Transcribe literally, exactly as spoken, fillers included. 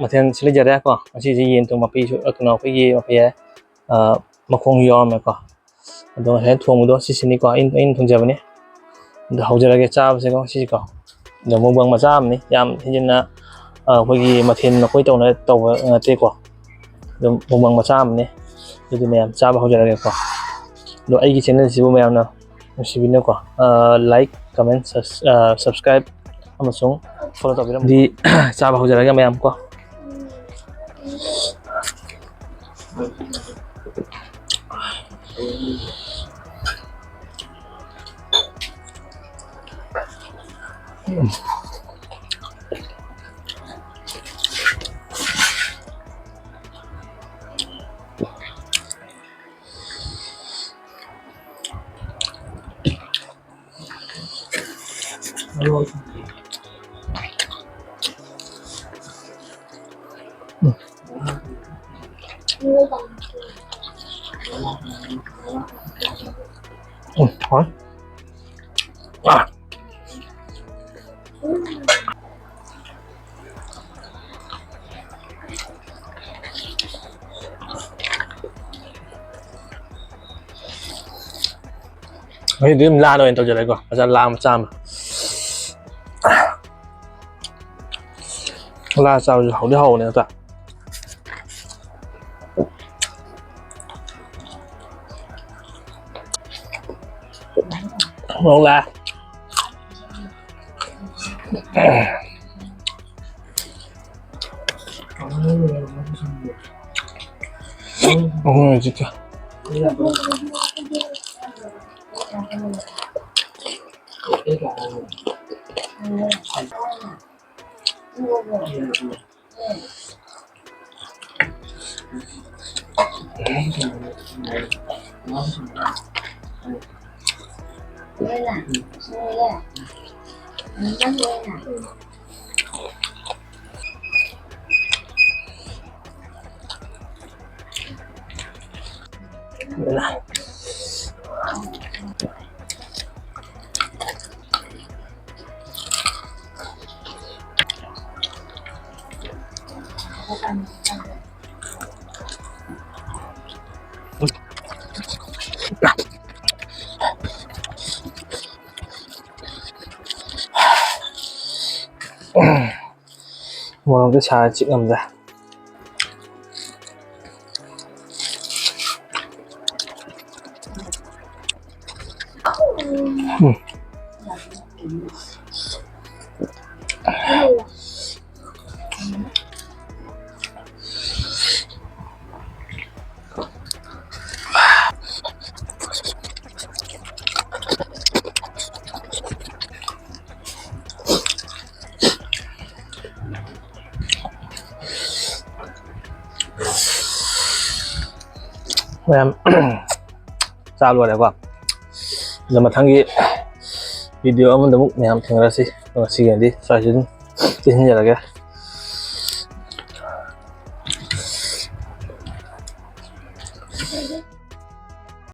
ꯃꯊꯦꯜ ꯁꯤꯠꯂꯖꯔꯦꯀꯣ꯫ ꯉꯁꯤꯁꯦ ꯌꯦꯟ ꯊꯣꯡ ꯃꯄꯤꯁꯨ, ꯑ, ꯀꯩꯅꯣ, ꯑꯩꯈꯣꯏꯒꯤ ꯃꯄꯤ ꯍꯥꯏ, ꯑ, ꯃꯈꯣꯡ ꯌꯥꯎꯔꯝꯃꯦꯀꯣ꯫ ꯑꯗꯣ ꯉꯁꯥꯏ ꯊꯣꯡꯕꯗꯣ ꯁꯤꯁꯤꯅꯤꯀꯣ, ꯑꯩꯅ, ꯑꯩꯅ ꯊꯣꯡꯖꯕꯅꯤ꯫ ꯑꯗꯣ ꯍꯧꯖꯔꯒꯦ ꯆꯥꯕꯁꯦꯀꯣ ꯉꯁꯤꯁꯤꯀꯣ꯫ ꯑꯗꯣ mukbang ꯃꯆꯥ ꯑꯃꯅꯤ, ꯌꯥꯝ ꯍꯦꯟꯖꯤꯟꯅ, ꯑ, ꯑꯩꯈꯣꯏꯒꯤ ꯃꯊꯦꯜ ꯂꯨꯀꯣꯏ ꯇꯧꯅ ꯇꯧꯕ ꯅꯠꯇꯦꯀꯣ꯫ ꯑꯗꯨꯝ mukbang ꯃꯆꯥ ꯑꯃꯅꯤ꯫ ꯑꯗꯨꯗꯤ ꯃꯌꯥꯝ ꯆꯥꯕ ꯍꯧꯖꯔꯒꯦꯀꯣ꯫ ꯑꯗꯣ ꯑꯩꯒꯤ channel ꯁꯤꯕꯨ ꯃꯌꯥꯝꯅ ꯅꯨꯡꯁꯤꯕꯤꯅꯀꯣ, ꯑ, like, comment, sus-, ꯑ, subscribe ꯑꯃꯁꯨꯡ follow ꯇꯧꯕꯤꯔꯝꯃꯗꯤ ꯆꯥꯕ ꯍꯧꯖꯔꯒꯦ ꯃꯌꯥꯝ ꯀꯣ꯫ ꯎꯝ, ꯍꯥꯎꯋꯦ꯫ ꯑꯥ, ꯉꯁꯤꯗꯤ ꯑꯗꯨꯝ ꯂꯥꯅ ꯑꯣꯏꯅ ꯇꯧꯖꯔꯒꯦꯀꯣ, ꯃꯆꯥ ꯂꯥ ꯃꯆꯥ ꯑꯃ꯫ ꯂꯥ ꯆꯥꯕꯁꯨ ꯍꯥꯎꯗꯤ ꯍꯥꯎꯕꯅꯦ ꯅꯠꯇ꯭ꯔꯥ? ꯃꯣꯔꯣꯛ ꯂꯥꯛꯑꯦ꯫ ꯎꯝ, ꯍꯧꯖꯤꯛꯇꯤ꯫ ꯃꯣꯔꯣꯛꯇꯤ ꯁꯥꯔ ꯆꯤꯛ ꯉꯝꯗ꯭ꯔꯦ꯫ ꯎꯝ꯫ ꯃꯌꯥꯝ ꯆꯥ ꯂꯣꯏꯔꯦꯀꯣ꯫ ꯑꯗꯣ ꯃꯊꯪꯒꯤ video ꯑꯃꯗ ꯑꯃꯨꯛ ꯃꯌꯥꯝ ꯊꯦꯡꯅꯔꯁꯤ꯫ ꯉꯁꯤꯒꯤꯗꯤ ꯁ꯭ꯋꯥꯏꯁꯤꯗ ꯑꯗꯨꯝ ꯂꯣꯏꯁꯤꯟꯖꯔꯒꯦ꯫